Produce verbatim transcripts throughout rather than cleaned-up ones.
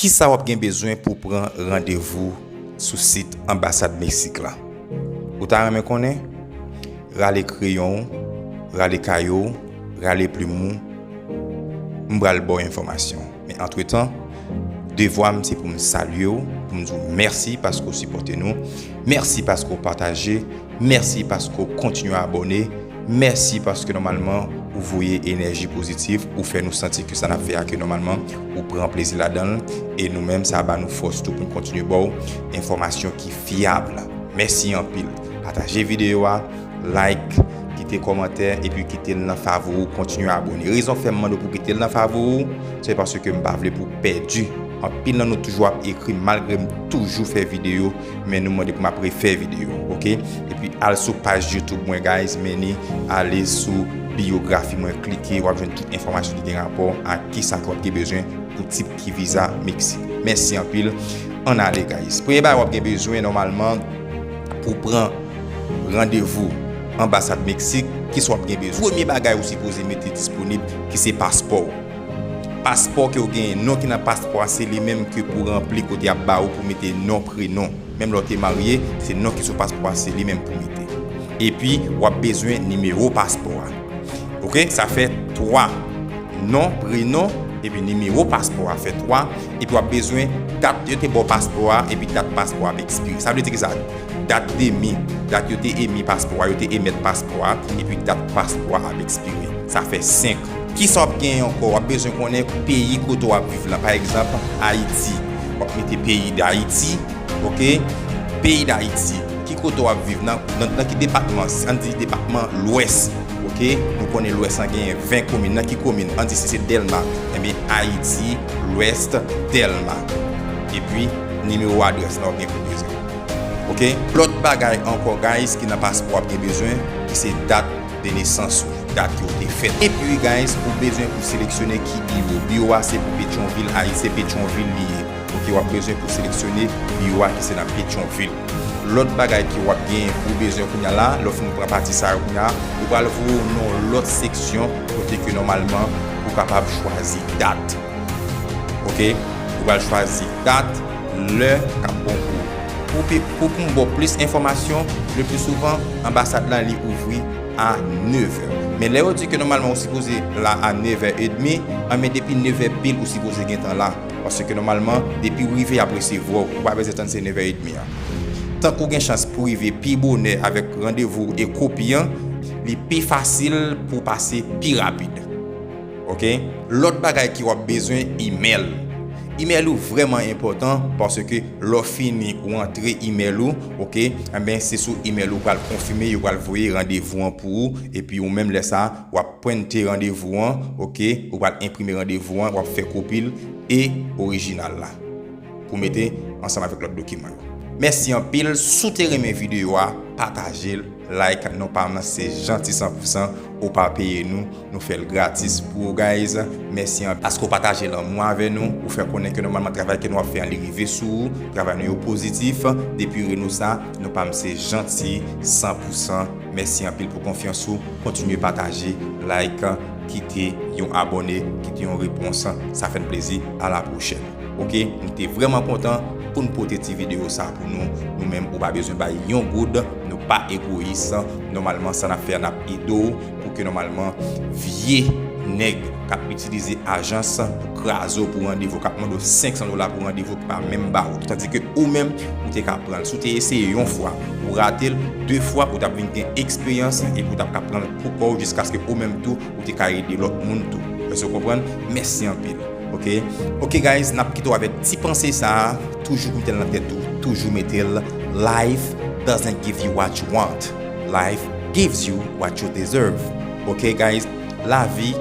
Kisa w ap gen bezwen pou w pran randevou sou sit anbasad Meksik la? Ou ta renmen konnen? Rale kreyon w, rale kaye w, rale plim ou, m pral ba w enfòmasyon. Men antretan, devwa m se pou m salye w, pou m di w mèsi paske w sipòte nou, mèsi paske w pataje, mèsi paske w kontinye abòne, mèsi paske nòmalman ou voye enèji pozitif, ou fè nou santi ke sa n ap fè a ke nòmalman ou pran plezi ladan l, e nou menm sa ba nou fòs tou pou n kontinye ba w enfòmasyon ki fyab. Mèsi anpil. Pataje videyo a, like, kite kòmantè, epi kite l nan favori w, kontinye abòne. Rezon k fè m mande w pou kite l nan favori w, se paske m pa vle pou w pèdi. Anpil nan nou toujou ap ekri, malgre m toujou fè videyo, men nou mande pou m ap refè videyo, oke? Epi al sou paj YouTube mwen, guys, men ni ale sou biyografi mwen, klike, w ap jwenn tout enfòmasyon ki gen rapò ak kisa ke w ap gen bezwen pou tip ki viza Meksik. Mèsi anpil. Ann ale, guys. Premye bagay w ap gen bezwen nòmalman pou pran randevou anbasad Meksik, kisa w ap gen bezwen? Premye bagay ou sipoze mete disponib, ki se paspò w. Paspò ke w genyen, non ki nan paspò a, se li menm ke pou ranpli kote y ap ba ou pou mete non, prenon. Menm lè w te marye, se non ki sou paspò a, se li menm pou mete. Epi, w ap bezwen nimewo paspò a. Oke, sa fè twa. Non, prenon, epi nimewo paspò a fè twa. Epi w ap bezwen dat yo te ba w paspò a, epi dat paspò a ap ekspire. Sa vle di ki sa? Dat demi, dat yo te emi paspò a, yo te emèt paspò a, epi dat paspò a ap ekspire. Sa fè senk. Kisa w ap genyen ankò? W ap bezwen konnen peyi kote w ap viv lan. Pa egzanp, Ayiti. W ap mete peyi Dayiti, oke? Peyi Dayiti. Ki kote w ap viv? Nan, nan, nan ki depatman? Ann di depatman Lwès, oke? Nou konnen Lwès lan genyen ven komin. Nan ki komin? Ann di si se Dèlma. Ebyen, Ayiti, Lwès, Dèlma. Epi, nimewo adrès la w gen pou bezwen. Oke? Lòt bagay ankò, guys, ki nan paspò w ap gen bezwen, ki se dat de nesans ou, dat ke w te fèt. Epi, guys, ou bezwen pou seleksyone ki biwo. Biwo a se pou Petyonvil, Ayiti, se Petyonvil li ye. Oke, w ap bezwen pou seleksyone biwo a ki se nan Petyonvil. Lòt bagay ke w ap gen pou bezwen kounye a la, lè w fin pran pati sa yo kounye a, yo pral voye w nan yon lòt seksyon kote ke nòmalman ou kapab chwazi dat. Oke? Ou pral chwazi dat, lè k ap bon pou ou. Pou pi, pou, pou m ba w plis enfòmasyon, le pli souvan, anbasad lan li ouvri a nevè. Men lè yo di ke nòmalman ou sipoze la a nevè edmi, anben depi nevè pil ou sipoze gentan la. Paske nòmalman, depi w rive, y ap resevwa w. Ou pa bezwen tann se nevè edmi an. Tank ou gen chans pou rive pi bonè avèk randevou e kopi an, li pi fasil pou w pase pi rapid. Oke? Lòt bagay ke w ap bezwen, imèl. Imèl ou vrèman enpòtan paske lè w fini ou antre imèl ou, oke, enben se sou imèl ou pral konfime, yo pral voye randevou an pou ou, epi ou menm lè sa, w ap prente randevou an, oke, ou pral enprime randevou an, w ap fè kopi l e orijinal la pou mete ansanm avèk lòt dokiman yo. Mèsi anpil, si w te renmen videyo a, pataje l, like, non pa m nan se Janti san pou san, ou pa peye nou, nou fè l gratis pou ou, guys. Mèsi anpil paske w pataje lanmou avè nou, ou fè konnen ke nòmalman travay ke nou ap fè an li rive sou ou, travay nou yo pozitif, depi Reno sa, non pa m se Janti san pou san. Mèsi anpil pou konfyans ou, kontinye pataje, like, kite yon abòne, kite yon repons, sa fè n plezi, a la pwochèn. Oke, nou te vrèman kontan pou n pote ti videyo sa pou nou. Nou menm, ou pa bezwen bay yon goud, nou pa egoyis. Nòmalman, sa n ap fè a, n ap ede w pou ke nòmalman vye nèg k ap itilize ajans pou kraze w pou randevou, k ap mande w senk san dola pou randevou ki pa menm ba ou. Tandike ou menm, ou te ka pran l. Si w te eseye yon fwa, ou rate l, de fwa, ou t ap vin gen eksperyans epi ou t ap ka pran l pou kò w jiskaske ou menm tou, ou te ka ede lòt moun tou. Èske w konprann? Mèsi anpil. Oke? Oke, guys, n ap kite w avèk ti panse sa a. Toujou mete l nan tèt ou. Toujou mete l. Life doesn't give you what you want. Life gives you what you deserve. Oke, guys? Lavi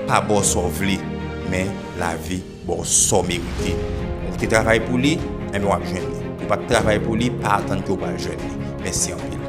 pa ba w sa w vle, men lavi ba w sa w merite. Ou te travay pou li, enben w ap jwenn li. Ou pa t travay pou li, pa atann ke w pral jwenn li. Mèsi anpil.